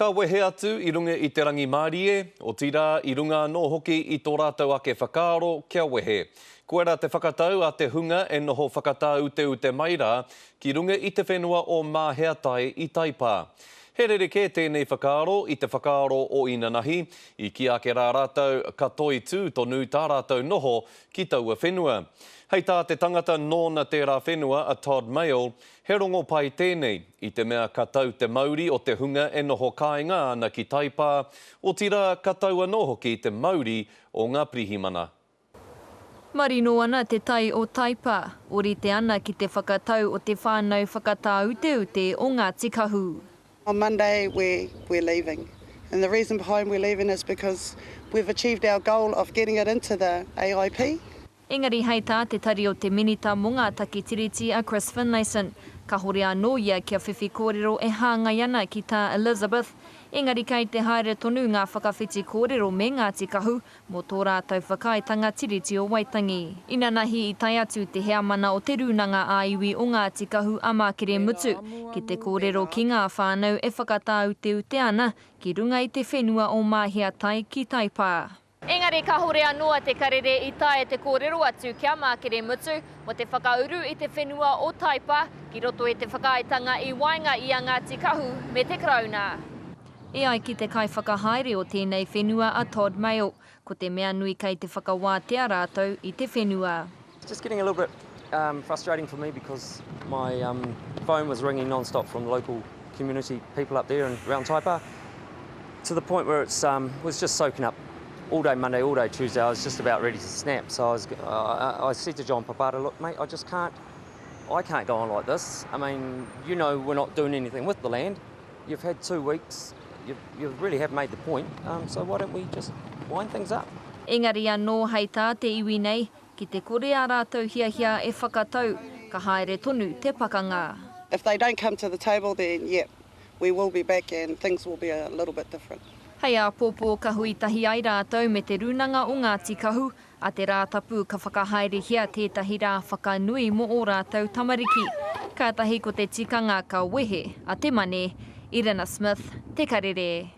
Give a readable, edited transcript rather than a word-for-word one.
Ka wehe atu i runga i te rangimārie, otirā i runga anō hoki i tō rātou ake whakaaro kia wehe. Koirā te whakatau a te hunga e noho whakatāuteute mai rā ki runga i te whenua o Māheatai i Taipā. He rerekē tēnei whakaaro i te whakaaro o inanahi, i kī ake rā rātou ka toitū tonu tā rātou noho ki taua whenua. Hei tā te tangata nōna tērā whenua a Todd Mayall, He rongo pai tēnei, i te mea ka tau te mauri o te hunga e noho kāinga ana ki Taipā, otirā ka tau anō hoki te mauri o ngā pirihimana. Marino ana te tai o Taipā, orite ana ki te whakatau o te whānau whakatāuteute o Ngāti Kahu. On Monday we we're leaving and the reason behind we're leaving is because we've achieved our goal of getting it into the AIP. Engari hei tā te Tari o te Minita mō ngā Take Tiriti a Chris Finlayson, kahore anō ia kia whiwhi kōrero e hāngai ana ki tā Elizabeth, engari kei te haere tonu ngā whakawhiti kōrero me Ngāti Kahu mō tō rātou whakaaetanga Tiriti o Waitangi. Inanahi i tae atu te heamana o te Rūnanga ā-Iwi o Ngāti Kahu a Mākere Mutu ki te kōrero ki ngā whānau e whakatāuteute ana ki runga i te whenua o Māhiatai ki Taipā. Engari kahore anō a Te Karere i taea te kōrero atu ki a Mākere Mutu mō te whakauru i te whenua o Taipa ki roto i te whakaaetanga i waenga i a Ngāti Kahu me te Karauna. E ai ki te kaiwhakahaere o tēnei whenua a Todd Mail, ko te mea nui kei te whakawātea rātou i te whenua. It's just getting a little bit um, frustrating for me because my um, phone was ringing non-stop from local community people up there and around Taipa to the point where it's um, was just soaking up all day Monday, all day Tuesday. I was just about ready to snap. So I was, uh, I said to John Papata, look, mate, I just can't, I can't go on like this. I mean, you know, we're not doing anything with the land. You've had two weeks, you, you really have made the point, um, so why don't we just wind things up? Engari anō hei tā te iwi nei, Ki te kore ā rātou hiahia e whakatau, ka haere tonu te pakanga. If they don't come to the table then yep, we will be back and things will be a little bit different. Hei āpōpō ka hui tahi ai rātou me Te Rūnanga o Ngāti Kahu, a Te Rātapu ka whakahaerehia tētahi rā whakanui mō ō rātou tamariki. Kātahi ko te tikanga ka wehe a Te Mane. Irina Smith, Te Karere.